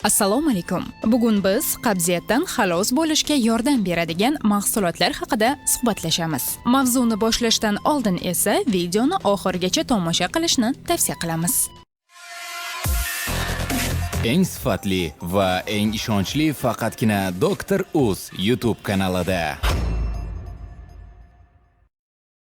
Assalomu alaykum. Bugun biz qabziyatdan xalos bo'lishga yordam beradigan mahsulotlar haqida suhbatlashamiz. Mavzuni boshlashdan oldin esa videoni oxirigacha tomosha qilishni tavsiya qilamiz. Eng sifatli va eng ishonchli faqatgina Doktor Uz YouTube kanalida.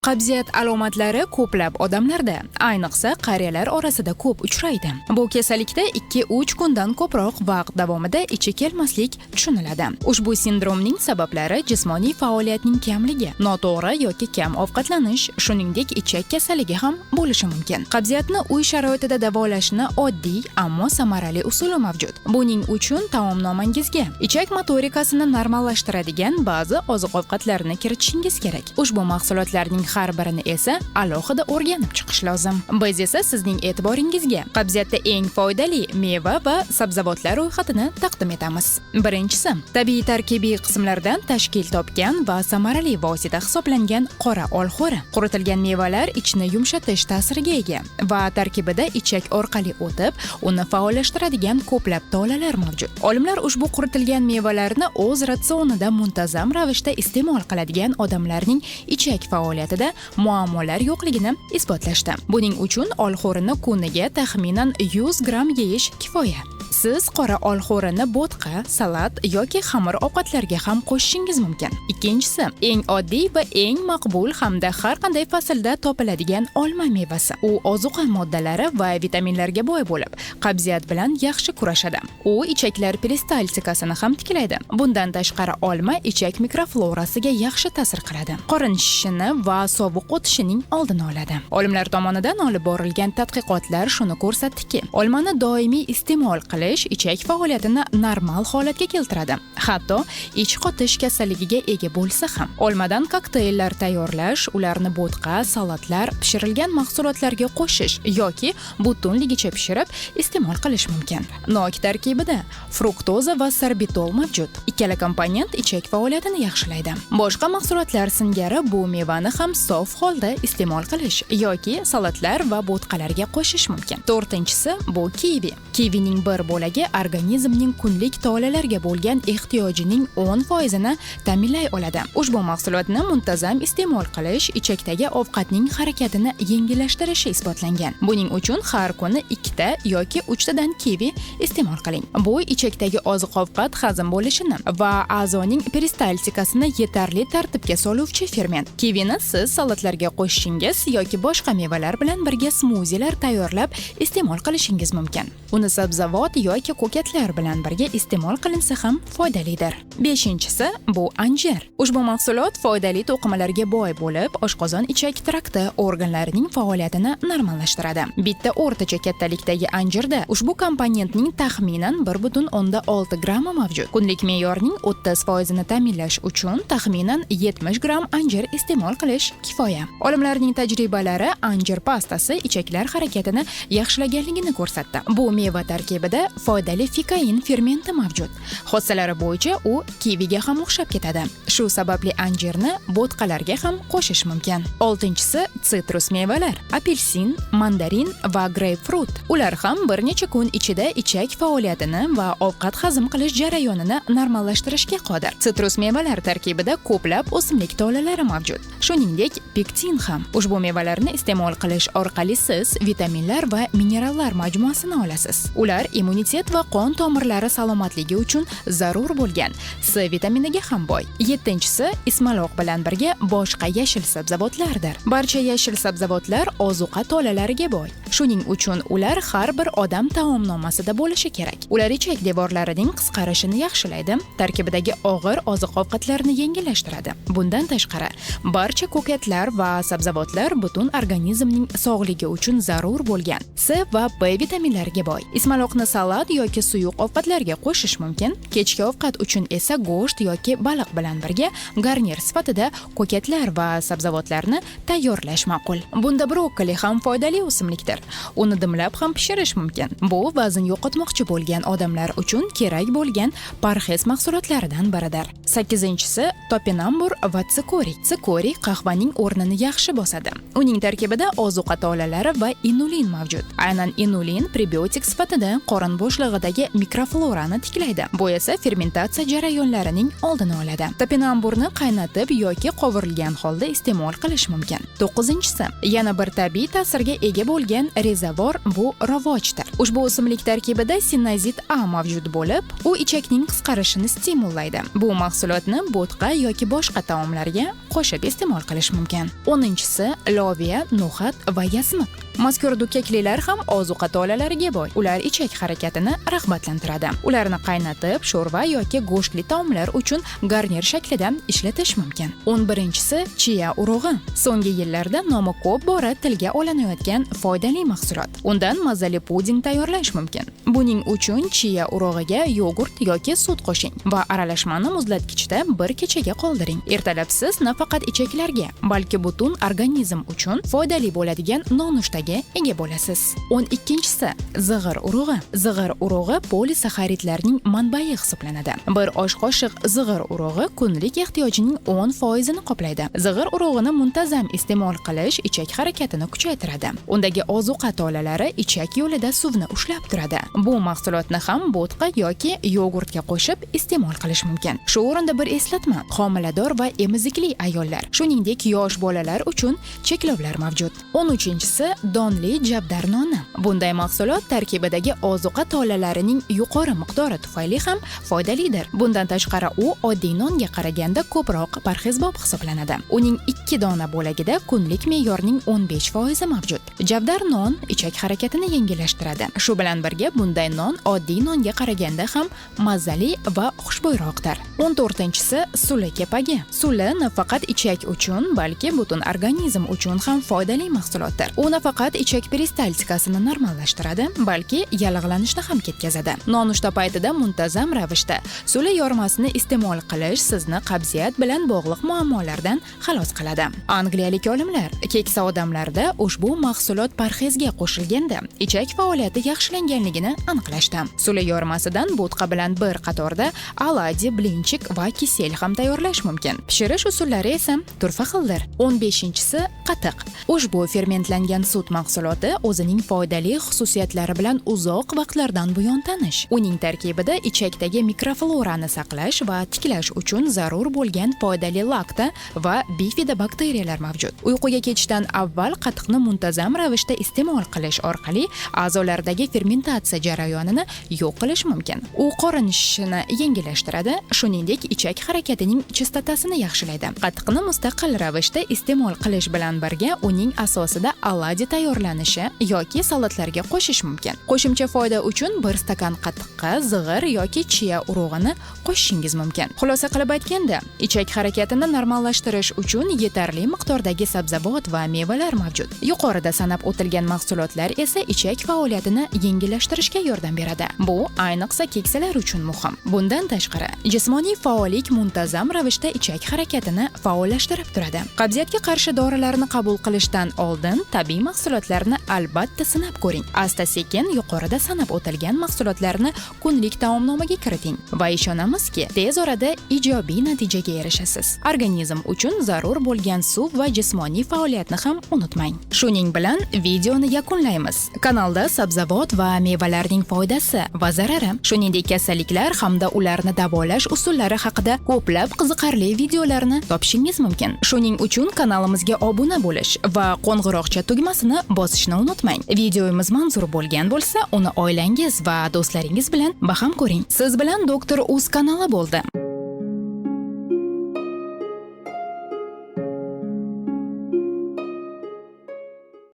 Qabziyat alomatlari ko'plab odamlarda, ayniqsa qariyalar orasida ko'p uchraydi. Bu kasallikda 2-3 kundan ko'proq vaqt davomida ichi kelmaslik tushuniladi. Ushbu sindromning sabablari jismoniy faoliyatning kamligi, noto'g'ri yoki kam ovqatlanish, shuningdek ichak kasalligi ham bo'lishi mumkin. Qabziyatni uy sharoitida davolashni oddiy, ammo samarali usuli mavjud. Buning uchun taomnomangizga ichak motorikasini normallashtiradigan ba'zi oziq-ovqatlarni kiritishingiz kerak. Ushbu mahsulotlarning har birini esa alohida o'rganib chiqish lozim. Biz esa sizning e'tiboringizga qabziyatda eng foydali meva va sabzavotlar ro'yxatini taqdim etamiz. Birinchisi, tabiiy tarkibiy qismlardan tashkil topgan va samarali vosita hisoblangan qora olxo'ri. Quritilgan mevalar ichni yumshatish ta'siriga ega va tarkibida ichak orqali o'tib, uni faollashtiradigan ko'plab tolalar mavjud. Olimlar ushbu quritilgan mevalarni o'z ratsionida muntazam ravishda iste'mol qiladigan odamlarning ichak faoliyatida muammolar yo'qligini isbotlashdi. Buning uchun olxo'rini kuniga taxminan 100 gramm yeyish kifoya. Siz qora olxo'rini bo'tqa, salat yoki xamir ovqatlarga ham qo'shishingiz mumkin. Ikkinchisi, eng oddiy va eng maqbul hamda har qanday faslda topiladigan olma mevasi. U ozuqa moddalari va vitaminlarga boy bo'lib, qabziyat bilan yaxshi kurashadi. U ichaklar peristaltikasini ham tiklaydi. Bundan tashqari olma ichak mikroflorasiga yaxshi ta'sir qiladi. Qorin shishini va sovuq o'tishining oldini oladi. Olimlar tomonidan olib borilgan tadqiqotlar shuni ko'rsatdiki, olmani doimiy iste'mol qilish ichak faoliyatini normal holatga keltiradi. Hatto ich qotish kasalligiga ega bo'lsa ham. Olmadan kokteyllar tayyorlash, ularni bo'tqa, salatlar, pishirilgan mahsulotlarga qo'shish yoki butunligicha pishirib iste'mol qilish mumkin. Nok tarkibida fruktoza va sorbitol mavjud. Ikkala komponent ichak faoliyatini yaxshilaydi. Boshqa mahsulotlar singari bu mevani ham sof holda iste'mol qilish yoki salatlar va bo'tqalarga qo'shish mumkin. To'rtinchisi, bu kivi. Kivining bir bo'lagi organizmning kunlik tolalarga bo'lgan ehtiyojining 10%ini ta'minlay oladi. Ushbu mahsulotni muntazam iste'mol qilish ichakdagi ovqatning harakatini yengillashtirishi isbotlangan. Buning uchun har kuni ikkita yoki uchtadan kivi iste'mol qiling. Bu ichakdagi oziq-ovqat hazm bo'lishini va a'zoning peristaltikasini yetarli tartibga soluvchi ferment. Kivini siz salatlarga qo'shishingiz yoki boshqa mevalar bilan birga smuzilar tayyorlab iste'mol qilishingiz mumkin. Uni sabzavot yoki ko'katlar bilan birga iste'mol qilinsa ham foydalidir. Beshinchisi, bu anjir. Ushbu mahsulot foydali to'qimalarga boy bo'lib, oshqozon ichak trakti organlarining faoliyatini normallashtiradi. Bitta o'rtacha kattalikdagi anjirda ushbu komponentning taxminan 1,6 grammi mavjud. Kunlik me'yorning 30%ini ta'minlash uchun taxminan 70 gramm anjir iste'mol qilish kifoya. Olimlarning tajribalari anjir pastasi ichaklar harakatini yaxshilaganligini ko'rsatdi. Bu meva tarkibida foydali fikain fermenti mavjud. Xossalari bo'yicha u kiviga ham o'xshab ketadi. Shu sababli anjirni bo'tqalarga ham qo'shish mumkin. Oltinchisi, sitrus mevalar: apelsin, mandarin va greypfrut. Ular ham bir necha kun ichida ichak faoliyatini va ovqat hazm qilish jarayonini normallashtirishga qodir. Sitrus mevalar tarkibida ko'plab o'simlik tolalari mavjud. Shuningdek, pektin ham. Ushbu mevalarni iste'mol qilish orqali siz vitaminlar va minerallar majmuasini olasiz. Ular immunitet va qon tomirlari salomatligi uchun zarur bo'lgan C vitaminiga ham boy. Yettinchisi, ismaloq bilan birga boshqa yashil sabzavotlardir. Barcha yashil sabzavotlar ozuqa tolalariga boy. Shuning uchun ular har bir odam taomnomasida bo'lishi kerak. Ular ichak devorlarining qisqarishini yaxshilaydi, tarkibidagi og'ir oziq-ovqatlarni yengillashtiradi. Bundan tashqari, barcha ko'katlar va sabzavotlar butun organizmning sog'ligi uchun zarur bo'lgan C va B vitaminlariga boy. Ismaloqni salat yoki suyuq ovqatlarga qo'shish mumkin. Kechki ovqat uchun esa go'sht yoki baliq bilan birga garnir sifatida ko'katlar va sabzavotlarni tayyorlash ma'qul. Bunda brokkoli ham foydali o'simlikdir. Uni dimlab ham pishirish mumkin. Bu vazn yo'qotmoqchi bo'lgan odamlar uchun kerak bo'lgan parhez mahsulotlaridan biridir. Sakkizinchisi, topinambur va tsikoriy. Tsikoriy qahvaning o'rnini yaxshi bosadi. Uning tarkibida ozuqa tolalari va inulin mavjud. Aynan inulin prebiotik sifatida qorin bo'shlig'idagi mikroflorani tiklaydi. Bu esa fermentatsiya jarayonlarining oldini oladi. Topinamburni qaynatib yoki qovurilgan holda iste'mol qilish mumkin. 9-inchisi, yana bir tabiiy ta'sirga ega bo'lgan rezavor bu rovojdir. Ushbu o'simlik tarkibida sinazit A mavjud bo'lib, u ichakning qisqarishini stimullaydi. Bu mahsulotni bo'tqa yoki boshqa taomlarga qo'shib iste'mol qilish mumkin. 10-inchisi, loviya, no'xat va yasmiq. Mazkur dukkaklilar ham ozuqa tolalariga boy. Ular ichak harakatini rag'batlantiradi. Ularni qaynatib, sho'rva yoki go'shtli taomlar uchun garnir shaklida ishlatish mumkin. 11-inchisi, chiya urug'i. So'nggi yillarda nomi ko'p bora tilga olinayotgan foydali mahsulot. Undan mazali puding tayyorlash mumkin. Buning uchun chiya urug'iga yogurt yoki sut qo'shing va aralashmani muzlatgichda bir kechaga qoldiring. Ertalab siz nafaqat ichaklarga, balki butun organizm uchun foydali bo'ladigan nonushtaga ega bo'lasiz. 12-inchisi, zig'ir urug'i. Zig'ir urug'i polisaxaridlarning manbai hisoblanadi. Bir osh qoshiq zig'ir urug'i kunlik ehtiyojning 10%ini qoplaydi. Zig'ir urug'ini muntazam iste'mol qilish ichak harakatini kuchaytiradi. Undagi ozuqa tolalari ichak yo'lida suvni ushlab turadi. Bu mahsulotni ham bo'tqa yoki yogurtga qo'shib iste'mol qilish mumkin. Shu o'rinda bir eslatma: homilador va emizikli ayollar, shuningdek yosh bolalar uchun cheklovlar mavjud. 13-inchisi, donli javdar noni. Bunday mahsulot tarkibidagi ozuqa tolalarining yuqori miqdori tufayli ham foydalidir. Bundan tashqari u oddiy nonga qaraganda ko'proq parhezbop hisoblanadi. Uning 2 dona bo'lagida kunlik me'yorning 15% mavjud. Javdar non ichak harakatini yengillashtiradi. Shu bilan birga bunday non oddiy nonga qaraganda ham mazali va xushbo'yroqdir. 14-inchisi, suli kepagi. Suli nafaqat ichak uchun, balki butun organizm uchun ham foydali mahsulotdir. U nafaqat ichak peristaltikasini normallashtiradi, balki yallig'lanishni ham ketkazadi. Nonushta paytida muntazam ravishda suli yormasini iste'mol qilish sizni qabziyat bilan bog'liq muammolardan xalos qiladi. Angliyalik olimlar keksa odamlarda ushbu mahsulot parhezga qo'shilganda ichak faoliyati yaxshilanganligini aniqlashdi. Suli yormasidan bo'tqa bilan bir qatorda oladyi, blinchik va kisel ham tayyorlash mumkin. Pishirish usullari esa turfa xildir. 15-inchisi, qatiq. Ushbu fermentlangan sut mahsuloti o'zining foydali xususiyatlari bilan uzoq vaqtlardan buyon tanish. Uning tarkibida ichakdagi mikroflorani saqlash va tiklash uchun zarur bo'lgan foydali lakta va bifidobakteriyalar mavjud. Uyquga ketishdan avval qatiqni muntazam ravishda iste'mol qilish orqali a'zolardagi fermentatsiya jarayonini yo'q qilish mumkin. U qorin shishini yengillashtiradi, shuningdek ichak harakatining chastotasini yaxshilaydi. Qatiqni mustaqil ravishda iste'mol qilish bilan birga uning asosida oladyi tayyorlanishi yoki salatlarga qo'shish mumkin. Qo'shimcha foyda uchun bir stakan qatiqqa zig'ir yoki chiya urug'ini qo'shishingiz mumkin. Xulosa qilib aytganda, ichak harakatini normallashtirish uchun yetarli miqdordagi sabzavot va mevalar mavjud. Yuqorida sanab o'tilgan mahsulotlar esa ichak faoliyatini yengillashtirishga yordam beradi. Bu ayniqsa keksalar uchun muhim. Bundan tashqari, jismoniy faollik muntazam ravishda ichak harakatini faollashtirib turadi. Qabziyatga qarshi dorilarni qabul qilishdan oldin tabiiy mahsulotlarni albatta sinab ko'ring. Asta-sekin yuqorida sanab o'tilgan mahsulotlarni kunlik taomnomaga kiriting va ishonamizki, tez orada ijobiy natijaga erishasiz. Organizm uchun zarur bo'lgan suv va jismoniy faoliyatni ham unutmang. Shuning bilan videoni yakunlaymiz. Kanalda sabzavot va mevalarning foydasi va zarari, shuningdek kasalliklar hamda ularni davolash usullari haqida ko'plab qiziqarli videolarni topishingiz mumkin. Shuning uchun kanalimizga obuna bo'lish va qo'ng'iroqcha tugmasini bosishni unutmang. Videomiz manzur bo'lgan bo'lsa, uni oilangiz va do'stlaringiz bilan baham ko'ring. Siz bilan Doktor Uz kanali bo'ldi.